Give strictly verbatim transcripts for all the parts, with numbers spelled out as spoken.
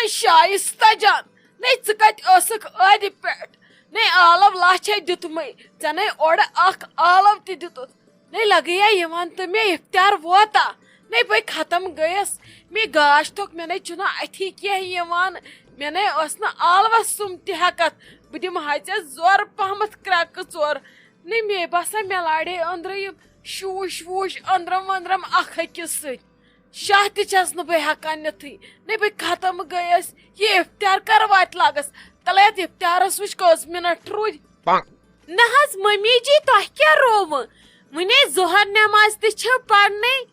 شایستہ جان، نے ژٕ کتہِ ٲسٕکھ عٲدِ پٮ۪ٹھ؟ نے آلو لچھے دیُتمے، ژےٚ نے اورٕ اکھ آلو تہِ دیُتُتھ۔ نے لگیا یِوان تہٕ مےٚ افطار ووتا؟ نے بے ختم گٔیس، مےٚ گاش تھوٚک، مےٚ نے چھُنہٕ اتھی کینٛہہ یِوان، مےٚ نے ٲس نہٕ آلوس سُم تہِ ہٮ۪کتھ۔ بہٕ دِمہٕ ہا ژےٚ زورٕ پہمتھ کرٛٮ۪کہٕ ژور۔ نے مےٚ باسان مےٚ لاڑے أنٛدرٕ یِم شوٗش ووٗش أنٛدرم ؤنٛدرم اکھ أکِس سۭتۍ۔ شاہ تہِ چھَس نہٕ بہٕ ہٮ۪کان نِتھٕے۔ نے بہٕ ختم گٔیَس۔ یہِ افطار کر واتہِ لگس؟ تلے یتھ افطارس وٕچھ کٔژ منٹ روٗدۍ۔ نہ حظ ممی جی، تۄہہِ کیٛاہ رووٕ؟ وُنے ظہر نٮ۪ماز تہِ چھِ پرنٕے۔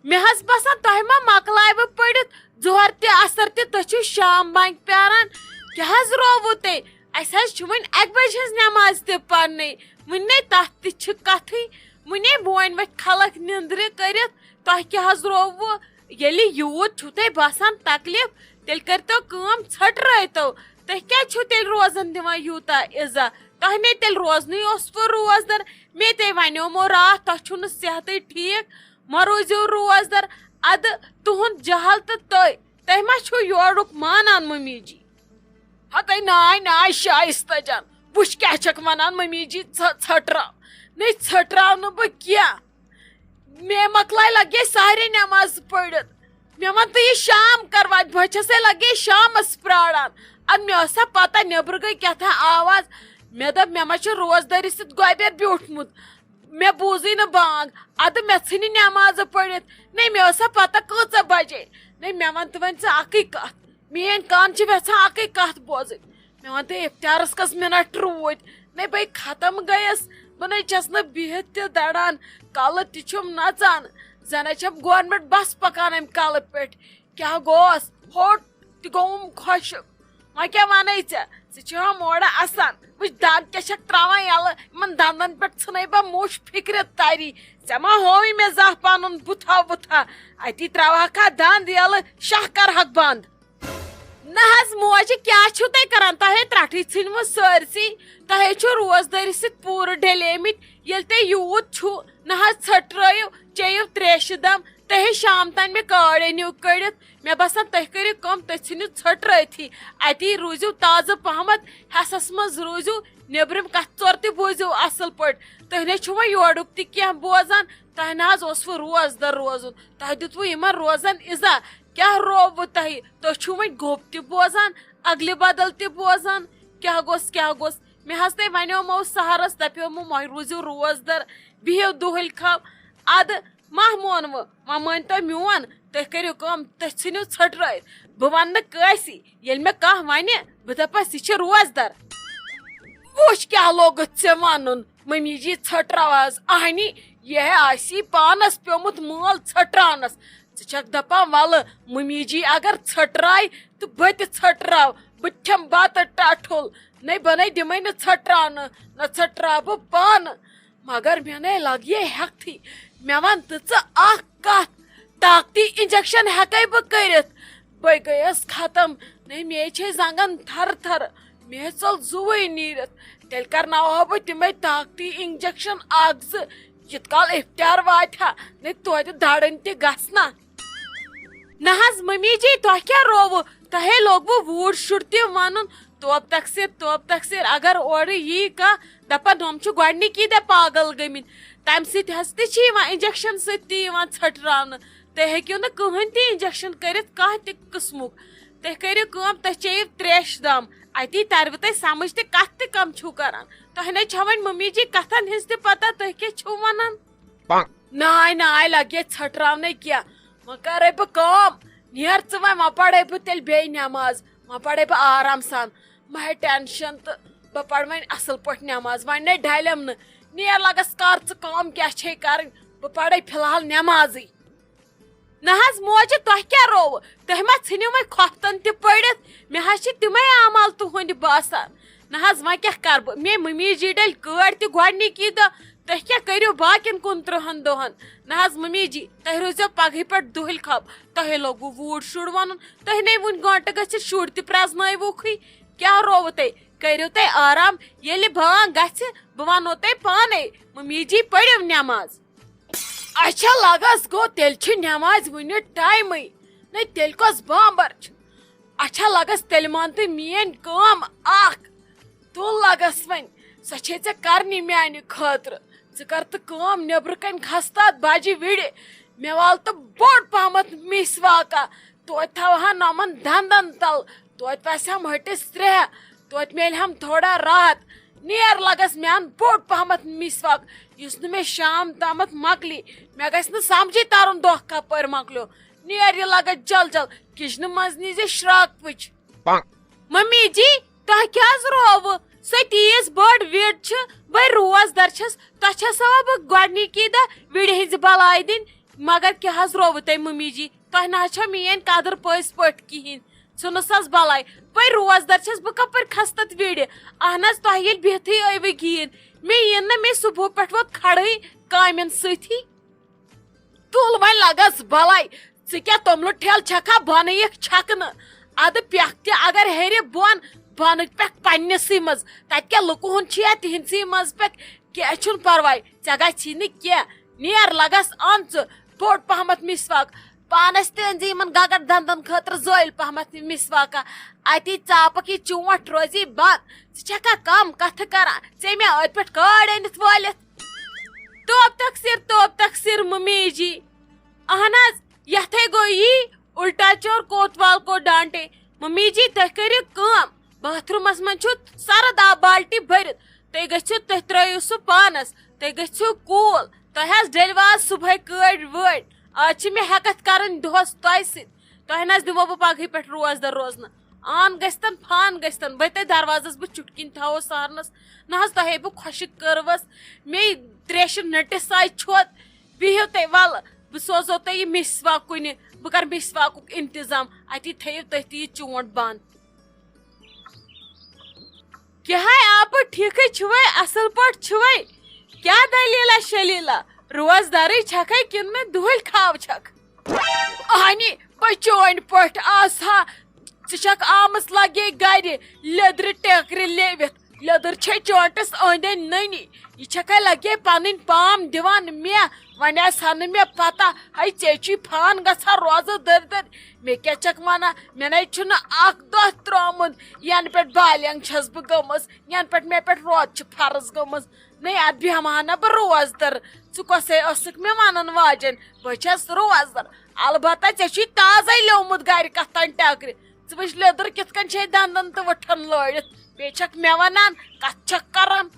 مےٚ حظ باسان تۄہہِ ما مۄکلایوٕ پٔرِتھ ظہر تہِ عصر تہِ، تُہۍ چھِو شام بانگہِ پیاران۔ کیٛاہ حظ رووٕ تۄہہِ؟ اَسہِ حظ چھِ وۄنۍ اَکہِ بجہِ ہٕنٛز نٮ۪ماز تہِ پرنٕے۔ وُنے تَتھ تہِ چھِ کَتھٕے۔ وُنے بونہِ وۄتھِ خلق نِندرِ کٔرِتھ۔ تۄہہِ کیٛاہ حظ رووٕ؟ ییٚلہِ یوٗت چھُو تۄہہِ باسان تکلیف، تیٚلہِ کٔرۍتو کٲم، ژھٔٹرٲیتو۔ تُہۍ کیٛازِ چھِو تیٚلہِ روزن دِوان یوٗتاہ اِزا؟ تۄہہِ نے تیٚلہِ روزنٕے اوسوٕ روزدر۔ مے تۄہہِ ونیومو راتھ، تۄہہِ چھُو نہٕ صحتٕے ٹھیٖک، مہ روٗزِو روزدر۔ ادٕ تُہُنٛد جہل تہٕ تُہۍ، تۄہہِ ما چھُو یورُک مانان ممی جی؟ ہتے ناے ناے شایستہ جان، وٕچھ کیٛاہ چھکھ ونان ممی جی، ژھ-، ژھٔٹراو۔ نے ژھٔٹراو نہٕ بہٕ کینٛہہ۔ مےٚ مۄکلایہِ لگے سارے نٮ۪ماز پٔرِتھ۔ مےٚ وَن تہٕ یہِ شام کر واتہِ؟ بہٕ چھَسے لگے شامس پراران۔ اَدٕ مےٚ ٲس سا پتہ نیٚبرٕ گٔے کیٛاہ تام آواز۔ مےٚ دوٚپ مےٚ ما چھُ روزدٲری سۭتۍ گۄبیر بیوٗٹھمُت۔ مےٚ بوٗزٕے نہٕ بانگ۔ اَدٕ مےٚ ژھٕنہِ نٮ۪مازٕ پٔرِتھ۔ نے مےٚ ٲس سا پتہ کۭژاہ بجے؟ نے مےٚ وَن تہٕ وۄنۍ ژٕ اَکٕے کَتھ۔ میٲنۍ کان چھِ یژھان اکٕے کتھ بوزٕنۍ۔ مےٚ وَن تہٕ افطارس کٔژ منٹ روٗدۍ؟ نے بے ختم گٔیس۔ بہٕ نے چھَس نہٕ بِہِتھ تہِ دَران، کلہٕ تہِ چھُم نژان۔ زَنَے چھَم گورنمنٹ بس پکان امہِ کلہٕ پٮ۪ٹھ۔ کیٛاہ گوس؟ ہوٚٹ تہِ گوٚوُم خۄشک۔ وۄنۍ کیٛاہ وَنے ژےٚ؟ ژٕ چھِ ہا مورٕ اَسان۔ وٕچھ دَنٛد کیٛاہ چھَکھ ترٛاوان یَلہٕ۔ یِمَن دَنٛدَن پٮ۪ٹھ ژھٕنے بہٕ موٚش فِکرِ تَری۔ ژےٚ ما ہووُے مےٚ زانٛہہ پَنُن بُتھا وُتھا؟ اَتی ترٛاوہَکھ ہا دَنٛد یَلہٕ، شاہ کَرہَکھ بنٛد۔ نہ حظ موجہِ، کیٛاہ چھِو تُہۍ کَران؟ تۄہے ترٛٹھٕے ژھٕنوٕ سٲرسٕے۔ تۄہے چھُ روزدٲری سۭتۍ پوٗرٕ ڈلیمٕتۍ۔ ییٚلہِ تُہۍ یوٗت چھُو، نہ حظ ژھٔٹرٲیِو، چیٚیِو ترٛیشہِ دام۔ تُہۍ ہے شام تام مےٚ کاڑ أنِو کٔڑِتھ۔ مےٚ باسان تُہۍ کٔرِو کٲم، تُہۍ ژھٕنِو ژھٔٹرٲیتھٕے۔ اَتی روٗزِو تازٕ پہمتھ، حصس منٛز روٗزِو، نیٚبرِم کتھٕ ژور تہِ بوٗزِو اصل پٲٹھۍ۔ تُہۍ نے چھِو وۄنۍ یورُک تہِ کینٛہہ بوزان۔ تۄہہِ نہ حظ اوسوٕ روزدر روزُن، تۄہہِ دیُتوٕ یِمن روزن عزا۔ کیٛاہ رووٕ تۄہہِ؟ تُہۍ چھِو وۄنۍ گوٚب تہِ بوزان، اگلہِ بدل تہِ بوزان۔ کیٛاہ گوٚژھ، کیٛاہ گوٚژھ؟ مےٚ حظ تۄہہِ ونیومو سحرس، دپیومو وۄنۍ روٗزِو روزدر، بِہِو دُہٕلۍ کھو۔ ادٕ ما مونوٕ؟ وۄنۍ مٲنۍ تو میون، تُہۍ کٔرِو کٲم، تُہۍ ژھٕنِو ژھٔٹرٲیِتھ۔ بہٕ ونہٕ نہٕ کٲنٛسی، ییٚلہِ مےٚ کانٛہہ ونہِ، بہٕ دپس یہِ چھِ روزدر۔ وٕچھ کیٛاہ لوگُتھ ژےٚ ونُن، ممی جی ژھٔٹراو حظ۔ اہنی، یہِ ہے آسی پانس پیومُت مٲل ژھٔٹراونس۔ ژٕ چھکھ دپان ولہٕ ممی جی اگر ژھٔٹراے تہٕ بہٕ تہِ ژھٔٹراو، بہٕ تہِ کھٮ۪مہٕ بتہٕ ٹٹھُل۔ نے بہٕ نے دِمے نہٕ ژھٔٹراونہٕ، نہ ژھٔٹراو بہٕ پانہٕ۔ مگر مےٚ نے لگہِ ہٮ۪کتھٕے۔ مےٚ ون تہٕ ژٕ اکھ کتھ، طاقتی انجیکشن ہٮ۪کے بہٕ کٔرِتھ؟ بے گٔیس ختم۔ نے مے چھے زنگن تھر تھر، مے ژوٚل زُوٕے نیٖرِتھ۔ تیٚلہِ کرناوہا بہٕ تِمے طاقتی انجیکشن اکھ زٕ، یِتھ کال افطار واتہِ ہا، نے توتہِ دڑٕنۍ تہِ گژھنا۔ نہ حظ ممی جی، تۄہہِ کیٛاہ رووٕ؟ تۄہے لوگوٕ ووٗر شُر تہِ ونُن، توب تقصیر، توب تقصیر۔ اگر اورٕ یی کانٛہہ، دپان، "یِم چھِ گۄڈنِکی دۄہ پاگل گٔمٕتۍ"، تمہِ سۭتۍ حظ تہِ چھِ یِوان، انجیکشن سۭتۍ تہِ یِوان ژھٔٹراونہٕ۔ تُہۍ ہیٚکِو نہٕ کٕہٕنۍ تہِ انجیکشن کٔرِتھ، کانٛہہ تہِ قٕسمُک۔ تُہۍ کٔرِو کٲم، تُہۍ چیٚیِو ترٛیشہِ دام، اتی ترِوٕ تۄہہِ سمجھ تہِ کتھ تہِ کم چھِو کران۔ تۄہہِ نے چھا وۄنۍ ممی جی کتھن ہٕنٛز تہِ پتہ، تُہۍ کیٛاہ چھِو ونان؟ ناے ناے، لگے ژھٹراونَے کینٛہہ۔ وۄنۍ کرے بہٕ کٲم، نیر ژٕ وۄنۍ، وۄنۍ پرے بہٕ تیٚلہِ بیٚیہِ نٮ۪ماز، وۄنۍ پرے بہٕ آرام سان، مہ ہے ٹینشن تہٕ بہٕ پرٕ وۄنۍ اصل پٲٹھۍ نٮ۪ماز، وۄنۍ نے ڈلٮ۪م نہٕ۔ نیر لگس، کر ژٕ کٲم کیٛاہ چھے کرٕنۍ، بہٕ پرے فی الحال نٮ۪مازٕے۔ نہ حظ موجہِ، تۄہہِ کیٛاہ رووٕ؟ تُہۍ ما ژھٕنِو وۄنۍ کھۄفتن تہِ پٔرِتھ؟ مےٚ حظ چھِ تِمے اعمال تُہنٛدِ باسان۔ نہ حظ، وۄنۍ کیٛاہ کرٕ بہٕ؟ مے ممی جی ڈٔلۍ کٲڑۍ تہِ گۄڈنِکی دۄہ۔ تُہۍ کیٛاہ کٔرِو باقین کُنترٕہن دۄہن؟ نہ حظ ممی جی، تُہۍ روٗزِو پگہٕے پٮ۪ٹھ دُہٕلۍ خب۔ تۄہے لوگوُ ووٗر شُر ونُن۔ تُہۍ نے وُنہِ گٲنٹہٕ گٔژھِتھ شُرۍ تہِ پرزنٲوُکھٕے۔ کیٛاہ رووٕ تۄہہِ؟ کٔرِو تُہۍ آرام۔ ییٚلہِ بانگ گژھِ، بہٕ ونو تۄہہِ پانے۔ ممی جی، پٔرِو نٮ۪ماز۔ اچھا، لگس گوٚو، تیٚلہِ چھِ نٮ۪مازِ وُنہِ ٹایمٕے۔ نہ، تیٚلہِ کۄس بامبر چھِ؟ اچھا لگس تیٚلہِ مان تہٕ میٲنۍ کٲم اکھ۔ تُل لگس وۄنۍ، سۄ چھے ژےٚ کرنی میانہِ خٲطرٕ۔ ژٕ کر تہٕ کٲم، نیبرٕ کنۍ کھس تتھ بجہِ وِڑِ۔ مےٚ وال تہٕ بوٚڑ پہمتھ مِس واکا۔ توتہِ تھاوہن نۄمن دندن تل۔ توتہِ وسہِ ہم ہٹِس ترٛےٚ۔ توتہِ میلہِ ہم تھوڑا راحت۔ نیر لگس میان بوٚڑ پہمتھ مِس واک، یُس نہٕ مےٚ شام تامتھ مۄکلی۔ مےٚ گژھِ نہٕ سمجھے ترُن دۄہ کپٲرۍ مۄکلیو۔ نیر یہِ لگس جل جل، کچنہٕ منٛز نیٖزِ شراکپٕچ۔ ممی جی، تۄہہِ کیٛاہ حظ رووٕ؟ سۄ تیٖژ بٔڑ وِڑ چھِ، بٔے روزدر چھَس، تۄہہِ چھَسوا بہٕ گۄڈٕنِکی دۄہ وِڑِ ہٕنٛزِ بلاے دِنۍ؟ مگر کیٛاہ حظ رووٕ تۄہہِ ممی جی؟ تۄہہِ نہ حظ چھو میٛٲنۍ قدٕر پٔزۍ پٲٹھۍ کِہیٖنۍ۔ ژھٕنُس حظ بلاے، بٔے روزدر چھَس، بہٕ کپٲرۍ کھسہٕ تَتھ وِڑِ؟ اہن حظ، تۄہہِ ییٚلہِ بِہتھٕے ٲوٕ گیٖن، مےٚ یِن نہٕ، مےٚ صُبحہٕ پٮ۪ٹھ ووت کھڑٕے کامٮ۪ن سۭتھی۔ تُل وۄنۍ لگس بلاے، ژٕ کیٛاہ توٚملہٕ ٹھیلہٕ چھکھا بنٲیِکھ چھکنہٕ؟ ادٕ پٮ۪کھ تہِ اگر ہیٚرِ بۄن، بۄنہٕ پٮ۪کھ پننسٕے منٛز۔ تتہِ کیٛاہ لُکہٕ ہُنٛد چھُ یا تِہنٛدسٕے منٛز پٮ۪کھ؟ کینٛہہ چھُنہٕ پرواے، ژےٚ گژھی نہٕ کینٛہہ۔ نیر لگس اَن ژٕ بوٚڑ پہمتھ مسواک۔ پانس تہِ أنۍ زِ یِمن گگر دندن خٲطرٕ زٲیِل پہمتھ مسواکا۔ اتی ژاپکھ یہِ چونٛٹھ روزی بنٛد۔ ژٕ چھکھا کم کتھٕ کران؟ ژےٚ مےٚ أتھۍ پٮ۪ٹھ کٲڑۍ أنِتھ وٲلِتھ؟ توب تقصیر، توب تقصیر ممی جی۔ اہن حظ، یتھے گوٚو یی الٹا چور کوتوال کو ڈانٹے۔ ممی جی، تُہۍ کٔرِو کٲم، باتھ روٗمس منٛز چھُ سرد آب بالٹی بٔرِتھ، تُہۍ گٔژھِو، تُہۍ ترٲیِو سُہ پانس، تُہۍ گٔژھِو cool۔ تۄہہِ حظ ڈٔلِوٕ آز صُبحٲے کٲڑۍ وٲڑۍ، آز چھِ مےٚ ہٮ۪کتھ کرٕنۍ دۄہس تۄہہِ سۭتۍ۔ تۄہہِ نہ حظ دِمو بہٕ پگہٕے پٮ۪ٹھ روزدر روزنہٕ۔ آن گٔژھتن، فان گٔژھتن، بہٕ تۄہہِ دروازس بہٕ چُٹکِنۍ تھاوو سہرنس۔ نہ حظ، تۄہے بہٕ خۄشِک کٔروس، مے تریشہِ نٔٹِس آیہِ چھۄت۔ بِہِو تُہۍ، وَلہٕ بہٕ سوزو تۄہہِ یہِ مسواک کُنہِ، بہٕ کرٕ مسواکُک انتظام، اتی تھٲیِو تُہۍ تہِ یہِ چونٛٹھ بنٛد۔ کیٛاہ ہے آپہٕ، ٹھیٖکھٕے چھِوَے، اَصٕل پٲٹھۍ چھِوَے؟ کیٛاہ دٔلیٖلہ شلیٖلہ؟ روزدَرٕے چھَکھَے کِنہٕ مےٚ دُہٕلۍ کھاو چھَکھ؟ اَہنہِ، بہٕ چٲنۍ پٲٹھۍ آسہٕ ہا۔ ژٕ چھَکھ آمٕژ لَگے گَرِ، لیٚدرِ ٹیکرِ لیوِتھ۔ لیٚدٕر چھے چٲنٛٹِس أنٛدۍ أنٛدۍ نٔنی۔ یہِ چھَکھَے لَگے پَنٕنۍ پام دِوان مےٚ۔ وۄنۍ آسہِ ہا نہٕ مےٚ پَتہ، ہے، ژےٚ چھُے فان گژھان روزٕ دٔرۍ دٔرۍ۔ مےٚ کیٛاہ چھَکھ وَنان؟ مےٚ نَے چھُنہٕ اَکھ دۄہ ترٛوومُت، یَنہٕ پٮ۪ٹھ بالینٛگ چھَس بہٕ گٔمٕژ، یَنہٕ پٮ۪ٹھ مےٚ پٮ۪ٹھ روزٕ چھِ فرض گٔمٕژ۔ نَے، اَتھ بیٚہمہٕ ہا نہ بہٕ روزدَر۔ ژٕ کۄسَے ٲسٕکھ مےٚ وَنان واجٮ۪ن؟ بہٕ چھَس روزدَر۔ البتہ ژےٚ چھُے تازَے لیومُت گَرِ کَتھ تام ٹٮ۪کرِ۔ ژٕ وٕچھ لیٚدٕر کِتھ کٔنۍ چھے دَنٛدَن تہٕ وٕٹھَن لٲرِتھ۔ بیٚیہِ چھَکھ مےٚ وَنان، کَتھ چھَکھ کَران؟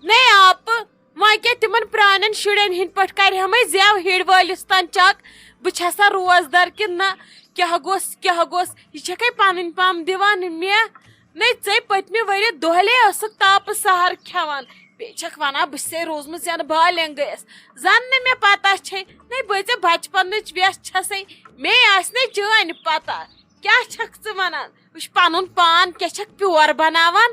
نَے آپہٕ، وۄنۍ کیٛاہ تِمن پرٛانٮ۪ن شُرٮ۪ن ہِنٛدۍ پٲٹھۍ کرِ ہمے زٮ۪و ہِڑۍ وٲلِس تام چک؟ بہٕ چھَسا روزدار کِنہٕ نہ؟ کیٛاہ گوٚژھ، کیٛاہ گوٚژھ؟ یہِ چھَکھے پَنٕنۍ پام دِوان مےٚ؟ نے، ژے پٔتمہِ ؤرِ دۄہلے ٲسٕکھ تاپہٕ سہر کھٮ۪وان۔ بیٚیہِ چھَکھ وَنان، بہٕ چھَسے روٗزمٕژ یَنہٕ بالینٛگ گٔیَس۔ زَن نہٕ مےٚ پَتہ چھے۔ نے، بہٕ ژےٚ بَچپَنٕچ وٮ۪س چھَسے۔ مے آسہِ نے چٲنۍ پَتہ۔ کیٛاہ چھَکھ ژٕ وَنان؟ وٕچھ، پَنُن پان کیٛاہ چھَکھ پیور بَناوان؟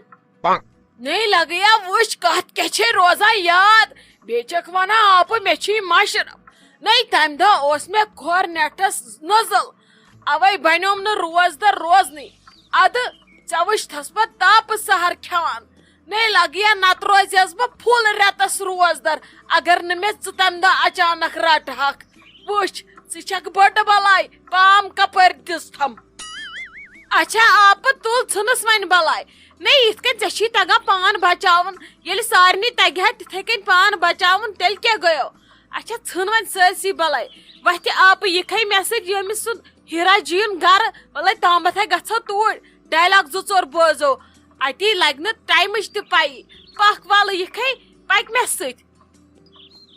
نے لگیا وٕچھ، کتھ کیٛاہ چھے روزان یاد؟ بیٚیہِ چھکھ ونان، آپہٕ، مےٚ چھُے مشرف۔ نے، تمہِ دۄہ اوس مےٚ کھۄر نیٹھس نٔزٕل، اوے بنیوم نہٕ روزدر روزنٕے۔ ادٕ ژےٚ وٕچھتھس بہٕ تاپہٕ سحر کھٮ۪وان۔ نے لگیا، نتہٕ روزِ ہس بہٕ فُل رٮ۪تس روزدر، اگر نہٕ مےٚ ژٕ تمہِ دۄہ اچانک رٹہٕ ہکھ۔ وٕچھ، ژٕ چھکھ بٔڑ بلاے، پام کپٲرۍ دِژتھم؟ اچھا، آپہٕ تُل، ژھٕنُس وۄنۍ بلاے۔ نے، یِتھ کٔنۍ ژےٚ چھُے تگان پان بچاوُن، ییٚلہِ سارنٕے تگہِ ہا تِتھے کٔنۍ پان بچاوُن، تیٚلہِ کیٛاہ گٔیو؟ اچھا، ژھٕن وۄنۍ سٲرسٕے بلاے۔ وۄتھِ آپہٕ یہِ کھے مےٚ سۭتۍ ییٚمِس سُنٛد ہیٖرا جیُن گرٕ، وَلَے تامَتھ ہے گژھو توٗرۍ، ڈایلاگ زٕ ژور بوزو، اَتی لگہِ نہٕ ٹایمٕچ تہِ پَیی۔ پکھ وَلہٕ یہِ کھے، پکہِ مےٚ سۭتۍ۔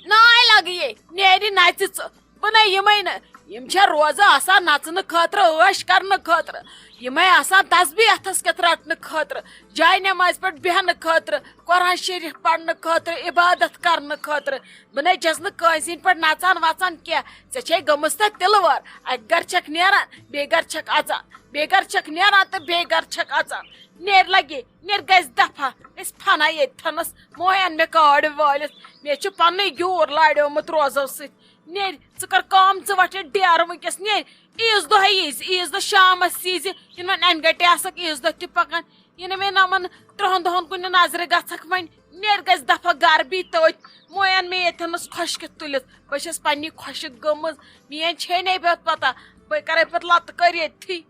ناے لگہٕ یے، نیرِ نژِ ژٕ۔ بہٕ نے یِمے نہٕ۔ یِم چھےٚ روزٕ آسان نژنہٕ خٲطرٕ، عٲش کرنہٕ خٲطرٕ۔ یِمے آسان تسبیح اتھس کٮ۪تھ رٹنہٕ خٲطرٕ، جاے نمازِ پٮ۪ٹھ بیہنہٕ خٲطرٕ، قرآن شریف پرنہٕ خٲطرٕ، عبادت کرنہٕ خٲطرٕ۔ بہٕ نے چھَس نہٕ کٲنٛسہِ ہِنٛدۍ پٲٹھۍ نژان وژان کینٛہہ۔ ژےٚ چھے گٔمٕژ تتھ تِلہٕ وٲر۔ اکہِ گرٕ چھکھ نیران، بیٚیہِ گرٕ چھکھ اژان، بیٚیہِ گرٕ چھکھ نیران تہٕ بیٚیہِ گرٕ چھکھ اژان۔ نیر لگے، نیر گژھِ دفعہ۔ أسۍ فنا ییٚتہِ تھنس، موہن مےٚ کاڑِ وٲلِتھ۔ مےٚ چھُ پننُے گیوٗر لاریومُت روزو سۭتۍ۔ نیر، ژٕ کر کٲم، ژٕ وَٹھ یہِ ڈیرٕ وٕنکیٚس، نیر۔ عیٖذ دۄہے ییٖزِ، عیٖذ دۄہ شامس ییٖزِ، یِنہٕ وۄنۍ انہِ گٹہِ آسکھ عیٖذ دۄہ تہِ پکان، یِنہٕ مےٚ نۄمن ترٛہن دۄہن کُن نظرِ گژھکھ وۄنۍ۔ نیر گژھِ دفعہ گرٕ بی تٔتھۍ، موین مےٚ ییٚتھنس خۄشکِتھ تُلِتھ۔ بہٕ چھَس پننی خۄشک گٔمٕژ، میٲنۍ چھے نے پتہٕ پتہ، بہٕ کرے پتہٕ لتہٕ کٔر ییٚتھی۔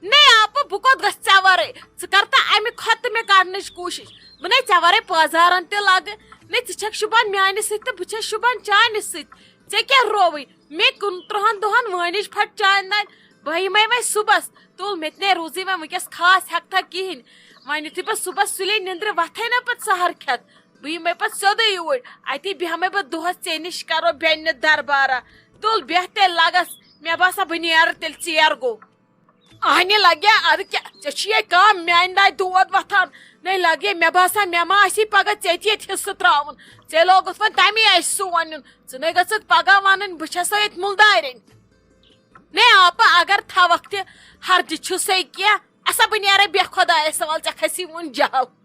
نے آپہٕ، بہٕ کوٚت گژھٕ ژےٚ ورٲے؟ ژٕ کر تہٕ امہِ کھۄتہٕ تہٕ مےٚ کڑنٕچ کوٗشش۔ بہٕ نے ژےٚ ورٲے پٲزارن تہِ لگہٕ۔ نے ژٕ چھکھ شوٗبان میانہِ سۭتۍ تہٕ بہٕ چھس شوٗبان چانہِ سۭتۍ۔ ژےٚ کیٛاہ رووٕے؟ مےٚ کُنترٕہن دۄہن وٲنِج پھٹ چانہِ دانہِ۔ بہٕ یِمے وۄنۍ صُبحس۔ تُل، مےٚ تہِ نے روٗزٕے وۄنۍ وٕنکیٚس خاص ہیٚکتھا کِہیٖنۍ۔ وۄنۍ یُتھُے بہٕ صُبحس سُلے نِندرِ وۄتھے نہ پتہٕ سحر کھٮ۪تھ، بہٕ یِمے پتہٕ سیوٚدُے اوٗرۍ۔ اتی بیٚہمے بہٕ دۄہس ژےٚ نِش، کرو بیٚنہِ دربارا۔ تُل، بیٚہہ تیٚلہِ لگس۔ مےٚ باسان بہٕ نیرٕ تیٚلہِ، ژیر گوٚو۔ اہنہِ لگیا، ادٕ کیٛاہ، ژےٚ چھُے کٲم، میانہِ دایہِ دود وۄتھان۔ نے لگے، مےٚ باسان مےٚ ما آسی پگاہ ژےٚ تہِ ییٚتہِ حصہٕ ترٛاوُن۔ ژےٚ لوگُتھ وۄنۍ تمی آسہِ سون نیُن۔ ژٕ نے گٔژھٕتھ پگاہ ونٕنۍ، بہٕ چھسو ییٚتہِ مُلدارٮ۪ن۔ نے آپہٕ، اگر تھاوکھ تہِ ہردِ چھُسے کینٛہہ، اسا بہٕ نیرے بے خۄدایس حوال، ژےٚ کھسی وُن جہل۔